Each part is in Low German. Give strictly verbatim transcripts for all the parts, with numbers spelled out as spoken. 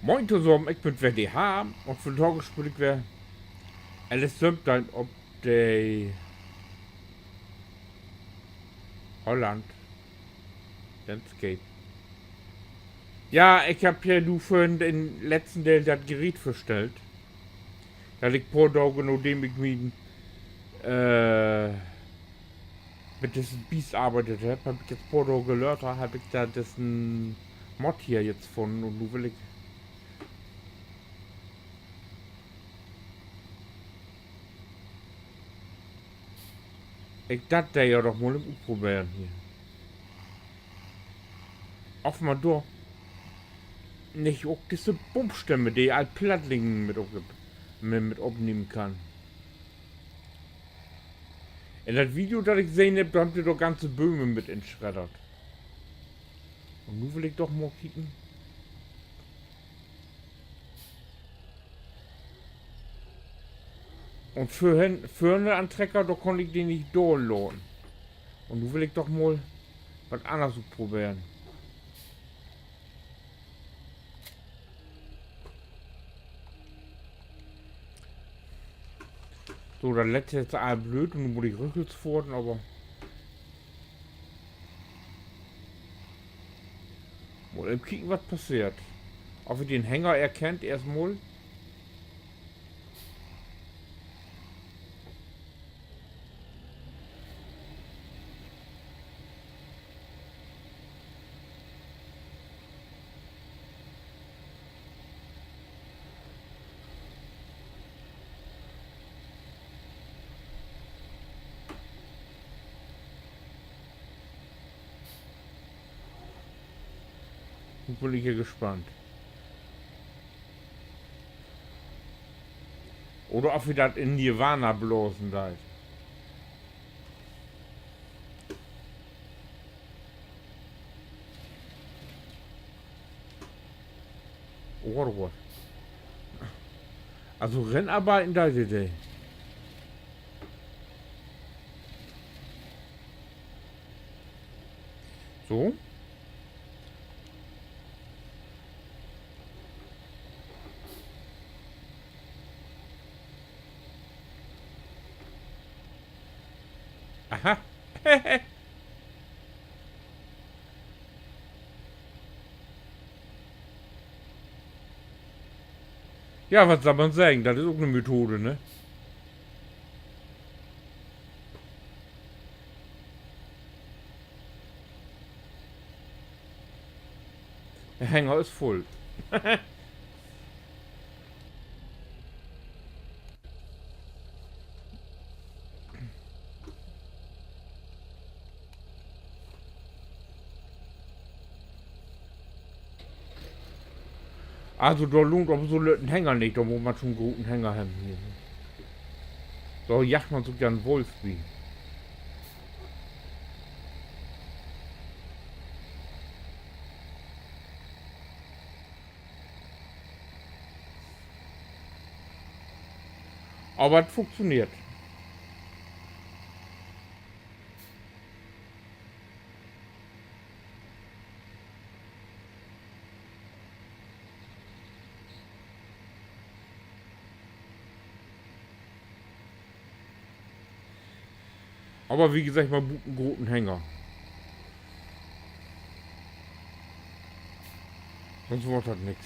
Moin tosamen, ik bün weer de Harm un vandaag speel ik weer Alice Söventeihn op de Holland Landscape. Ja, ik heff ja nu vörhen in'n letzten Deel dat Gerät vörstellt, dat ik poor Daag, nadem ik mi, äh, mit dissen Biest arbeidt heff, heff ik jetzt poor Daag later, heff ik dor dissen Mod hier jetzt funnen un nu will ik Ik, dat dee ja doch mal even utproberen hier. Of man dor nich ok disse Boomstämme, de al platt liggen, mit op-, mit, mit opnehmen kann. In dat Video, dat ik sehn heff, dor hebbt se doch ganze Bööm mit inschreddert. Un nu will ik doch mal kieken. Un vörhen, vörhen an'n Trecker, dor kunn ik de nich dor laten. Un nu will ik doch mal wat anners utproberen. So, dat lett jetzt all blööd un nu mutt ik rückwärts fohren, aver mal even kieken, wat passeert. Of he den Hänger erkennt, eerstmal. Nu bün ik ja gespannt. Oder of he dat in Nirvana blasen deit. Oh Gott, oh Gott. Also rinarbeiden deit he de. So. Aha. Ja, wat sall man seggen? Dat is ok 'ne Methode, ne? De Hänger is vull. Also, dor lohnt aver so 'n lütten Hänger nich, dor mutt man schon 'n groten Hänger hebben hier. Dor jagt man sogor 'n Wolf bi. Aver dat funktioneert. Aver wie geseggt, man bruukt en groten Hänger. Sonst word dat nix.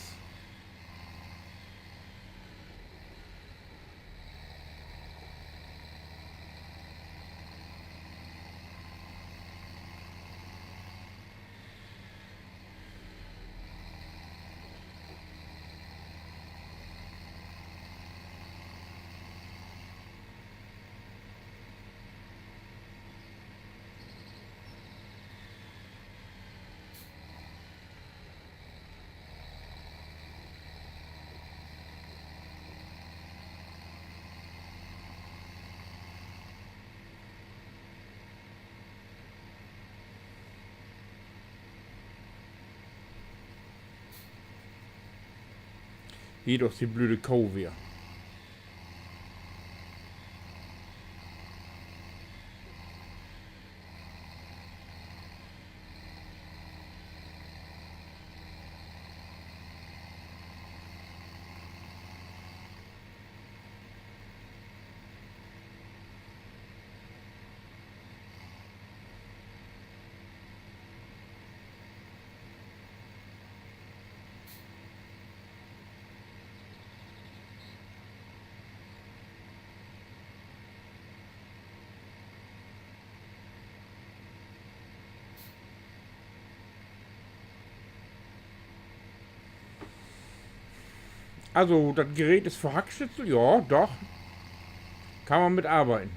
Hier doch de blöde Koh weer. Also, dat Gerät is för Hackschütze, ja, doch. Kann man mit arbeiden.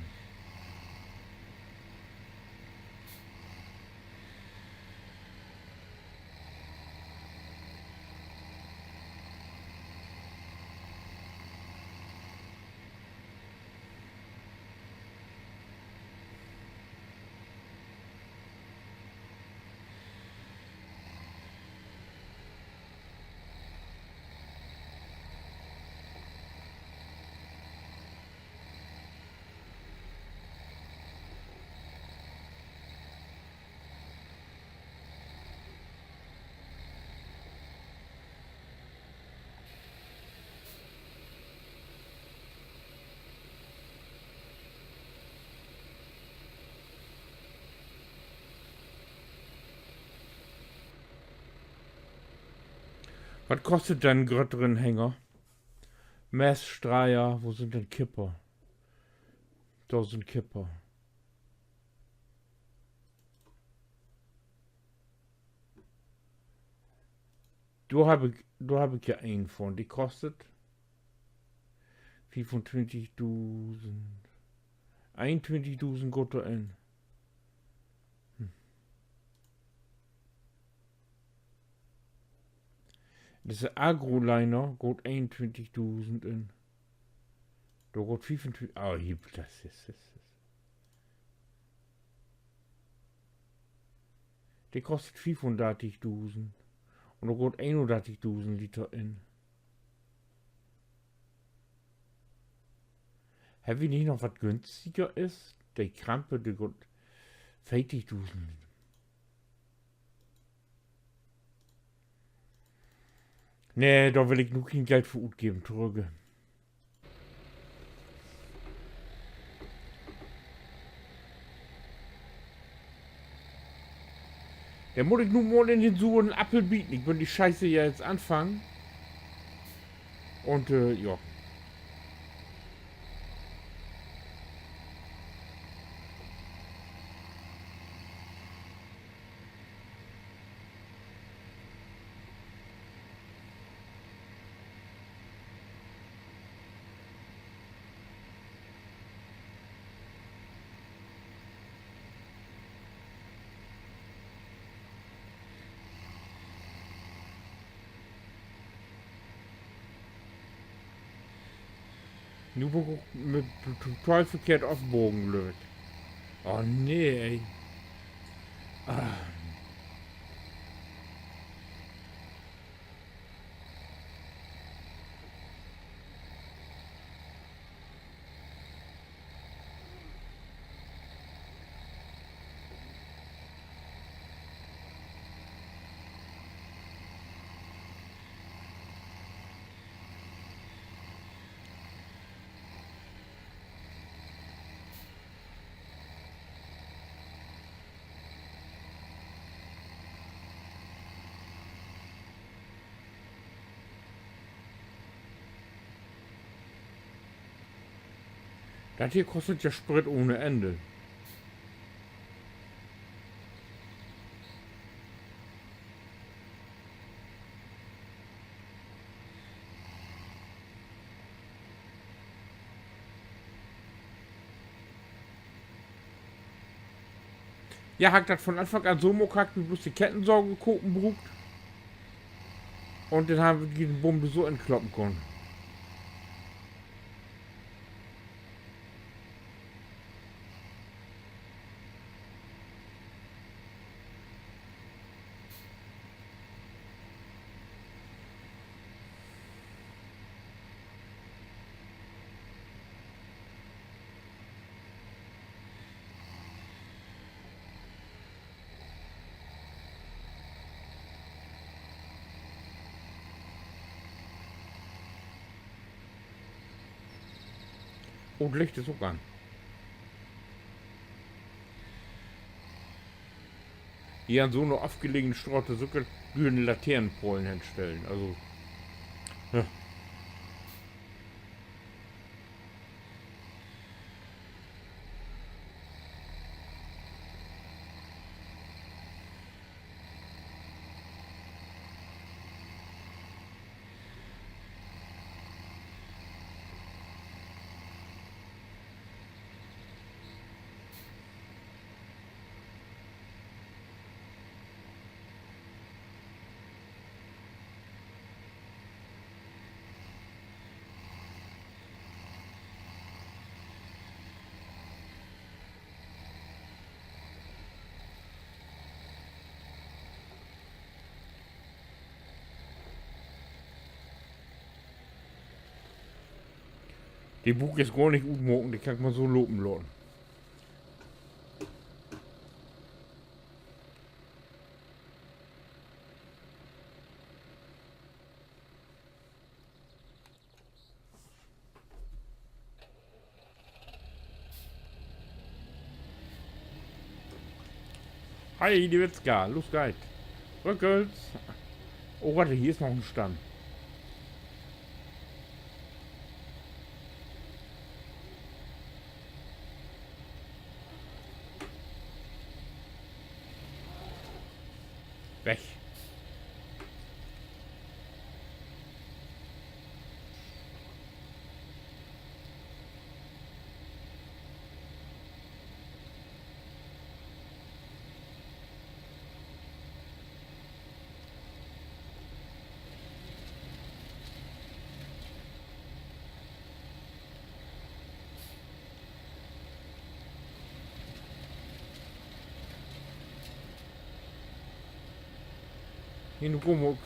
Wat kostet denn en grötteren Hänger? Messstreier, wo sünd denn Kipper? Dor sünd Kipper. Dor heff ik, dor heff ik ja een vun. De kostet fiefuntwintigdusend. Eenuntwintigdusend gaht dor in. Hm. Disse Agroliner gaht eenuntwintigdusend in. Dor gaht fiefuntwintig, ah, hier, dat is, is, is. De kostet fiefundartigdusend. Un dor gaht eenundartigdusend Liter in. Hebbt wi nich noch wat günstiger is? De Krampe, de gaht veertigdusend. Nee, dor will ik nu keen Geld för utgeven, torügge. Denn mutt ik nu mal in den suren Appel bieten. Ik bün de Scheiße ja jetzt anfangen. Un, äh, ja. Nu bün ik ok mit, total verkehrt afbagen, glööv ik. Oh nee, ey. Ah. Dat hier kostet ja Sprit ohne Ende. Ja, harr ik dat von Anfang an so maakt, harr ik mi blots de Kettensaag kopen bruukt. Un denn harr wi den Bumde so inkloppen kunnt. Oh, 't Licht is ok an. Hier an so 'ne afgelegene Straat, dor sük ik lüe Laternenpalen henstellen, also, ja. De bruuk ik gor nich utmaken, de kann ik man so lopen laten. Heidewitzka, los geiht. Rückwärts. Oh, wart, hier is noch en Stamm. Weg. Hier, nu kumm ok.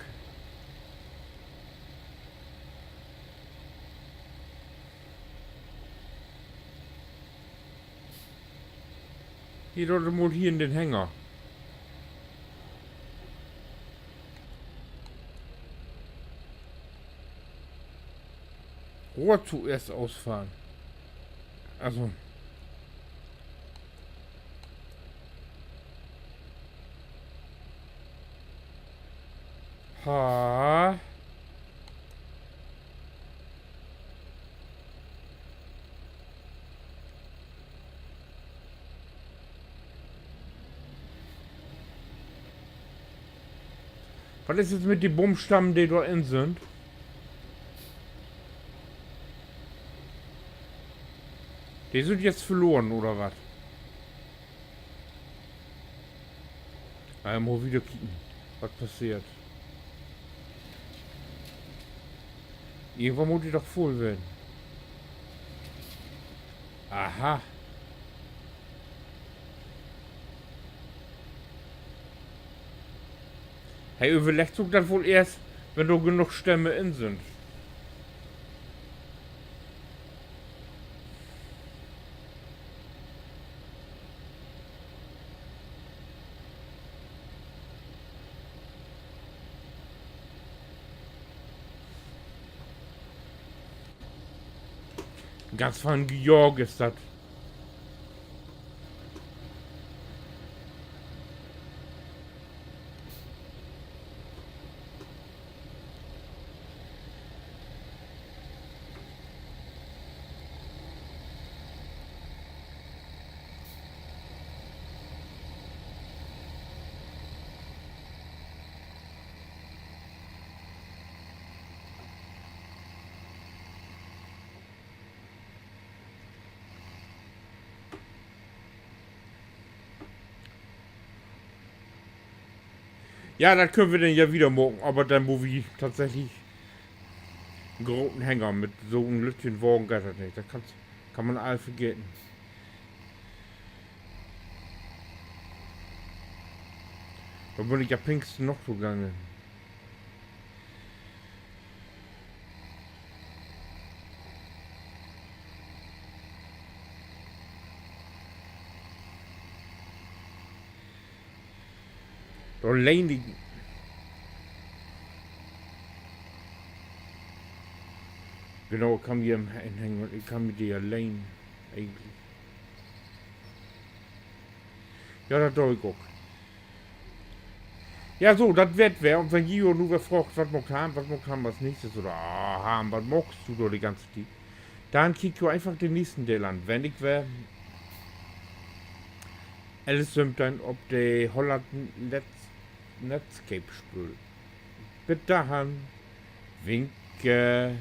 Hier, dat mutt hier in den Hänger. Rohr zuerst ausfahren. Also. Ha. Wat is nu mit de Boomstammen, de dor in sünd? De sünd jetzt verloren, oder wat? Eenmal wieder kieken, wat passeert. Irgendwann mutt de doch vull ween. Aha. He överleggt sik dat woll eerst, wenn dor genoog Stämme in sünd. Ganz fein gejaagt is dat. Ja, dat köönt wi denn ja wieder maken, aver denn mutt wi tatsächlich en groten Hänger mit so'n lüttjen Wagen geiht dat nich. Dat kann, kann man all vergeten. Dor bün ik ja Pingsten noch togangen. Dor lehn ik. Genau, ik kann mi hier inhängen un ik kann mi de ja lehnen, egentlich. Ja, dat do ik ok. Ja, so, dat weer 't weer. Un wenn ji jo nu weer fraagt, wat maakt Harm, wat maakt Harm as nächstes, oder, ah, Harm, wat maakst du dor de ganze Tiet? Denn kiekt jo eenfach den nächsten Deel an, wenn ik weer Alice söventeihn op de Holland Nets-, Netscape speel. Bit dorhen. Winke.